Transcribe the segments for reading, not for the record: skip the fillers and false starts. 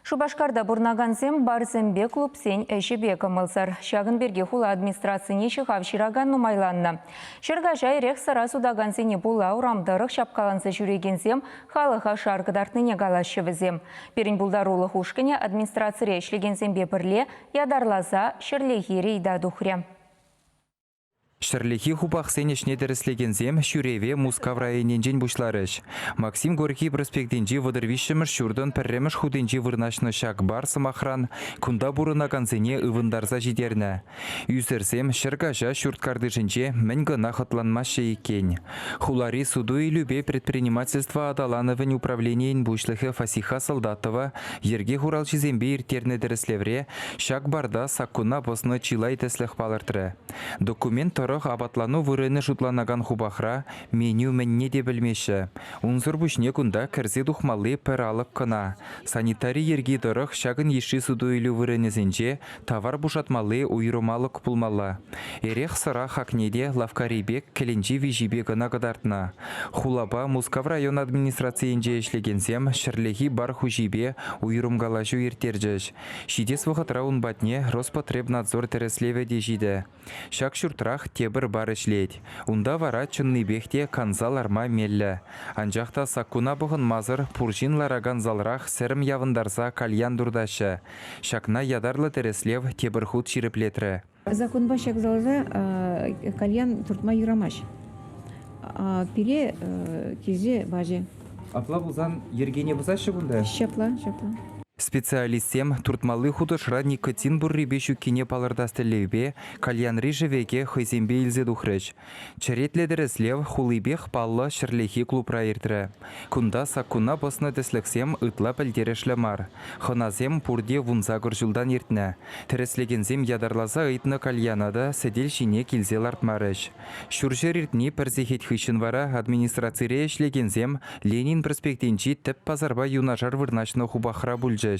Шупашкарта пурӑнакансем барсемпе клубсен ӗҫӗпе кӑмӑлсӑр. Ҫакӑн пирки хула администрацине ҫӑхав ҫыракан нумайланнӑ. Ҫӗркаҫа эрех-сӑра сутакансене пула урам тӑрӑх ҫапкаланса ҫӳрекенсем халӑха шар кӑтартнине калаҫҫӗ вӗсем. Пирӗн пултарулӑх ушкӑнӗ администрацире ӗҫлекенсемпе пӗрле ятарласа ҫӗрлехи рейда тухрӗ. Ҫӗрлехи хупахсен ӗҫне тӗрӗслекенсем ҫӳреве Мускав районӗнчен пуҫларӗҫ. Максим Горький проспектӗнчи 33-мӗш ҫуртӑн пӗрремӗш хутӗнче вырнаҫнӑ ҫак бар, сӑмахран, кунта пурӑнакансене ывӑнтарса ҫитернӗ. Ӳсӗрсем ҫӗркаҫа ҫурт картишӗнче мӗн кӑна хӑтланмаҫҫӗ иккен. Хулари суту-илӳпе предпринимательство аталанӑвӗн управленийӗн пуҫлӑхӗ Фасиха Солдатова йӗрке хуралҫисемпе ирттернӗ тӗрӗслевре ҫак барта саккуна пӑснӑ чылай тӗслӗх палӑртрӗ. Документ тӑрӑх апатлану вырӑнӗ шутланакан хупахра меню мӗнне те пӗлмеҫҫӗ. Унсӑр пуҫне кунта кӗрсе тухмалли пӗр алӑк кӑна. Санитари йӗрки тӑрӑх ҫакӑн йышши суту-илӳ вырӑнӗсенче тавар пушатмалли уйрӑм алӑк пулмалла. Эрех-сӑра хакне те лавккари пек кӗленче виҫипе кӑна кӑтартнӑ. Хулапа Мускав район администрацийӗнче ӗҫлекенсем ҫӗрлехи бар хуҫипе уйрӑм калаҫу ирттерчӗҫ. Ҫитес вӑхӑтра ун патне Роспотребнадзор тӗрӗслевӗ те ҫитӗ. Ҫак ҫуртрах тепӗр бар ӗҫлет. Унта вара чӑннипех те канса ларма меллӗ. Анчах та саккуна пӑхӑнмасӑр пур ҫын ларакан залрах сӗрӗм явӑнтарса кальян туртаҫҫӗ. Ҫакна ятарлӑ тӗрӗслев тепӗр хут ҫирӗплетрӗ. Законпа ҫак залра кальян туртма юрамасть. Пире килсе пачӗ. Апла пулсан йӗркене пӑсаҫҫӗ кунта? Ҫапла, ҫапла. Специалистсем туртмалли хутӑшра никотин пуррипе ҫуккине палӑртас тӗллевпе кальянри шӗвеке хӑйсемпе илсе тухрӗҫ. Черетлӗ тӗрӗслев хулипех паллӑ ҫӗрлехи клубра иртрӗ. Кунта саккуна пӑснӑ тӗслӗхсем ытла пӗлтерӗшлӗ мар. Хӑнасем пурте 18 ҫултан иртнӗ. Тӗрӗслекенсем ятарласа ыйтнӑ кальяна та сӗтел ҫине килсе лартмарӗҫ. Ҫурҫӗр иртни пӗр сехет хыҫҫӑн вара администрацире ӗҫлекенсем Ленин проспектӗнчи тӗп пасарпа юнашар вырнаҫнӑ хупахра пулчӗҫ.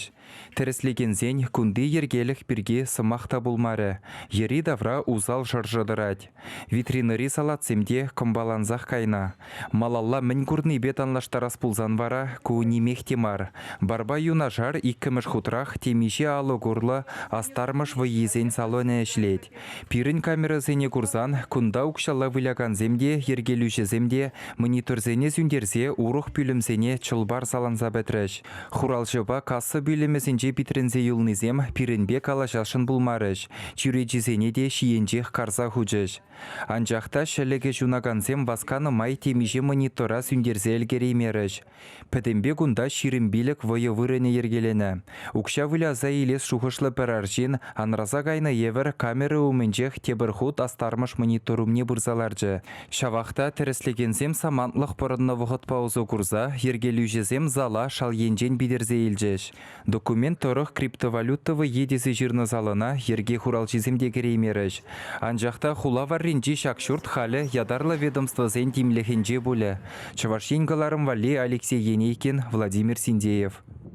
Тӗрӗслекенсен кунти йӗркелӗх пирки сӑмах та пулмарӗ. Йӗри-тавра усал шӑршӑ тӑрать. Витринӑри салатсем те кӑмпалансах кайнӑ. Малалла мӗн курнипе танлаштарас пулсан вара ку нимех те мар. Барпа юнашар иккӗмӗш хутрах темиҫе алӑк урлӑ астармӑш вӑййисен салонӗ ӗҫлет. Пирӗн камерӑсене курсан кунта укҫалла вылякансем те, йӗркелӳҫӗсем те мониторсене сӳнтерсе урӑх пӳлӗмсене чӑл-пар саланса пӗтрӗҫ. Хуралҫӑпа касса пӳлӗмӗсенче питрӗнсе юлнисем пирӗнпе калаҫасшӑн пулмарӗҫ, чӳречисене те ҫийӗнчех карса хучӗҫ. Анчах та ҫӗлӗкӗ ҫунакансем васканӑ май темиҫе монитора сӳнтерсе ӗлкӗреймерӗҫ. Пӗтӗмпе кунта 25 вӑйӑ вырӑнӗ йӗркеленӗ. Укҫа выляса илес шухӑшлӑ пӗр арҫын анраса кайнӑ евӗр камера умӗнчех тепӗр хут астармӑш монитор умне пырса ларчӗ. Ҫавах та тӗрӗслекенсем самантлӑх пӑрӑннӑ вӑхӑтпа усӑ курса йӗркелӳҫӗсем зала шал енчен питӗрсе илчӗҫ. Документ тӑрӑх криптовалюта вӑййи тесе ҫырнӑ салӑна йӗрке хуралҫисем те кӗреймерӗҫ. Анчах та хула варринчи ҫак ҫурт халӗ ятарлӑ ведомствӑсен тимлӗхӗнче пулӗ. Чӑваш Ен кӑларӑм валли Алексей Енейкин, Владимир Синдеев.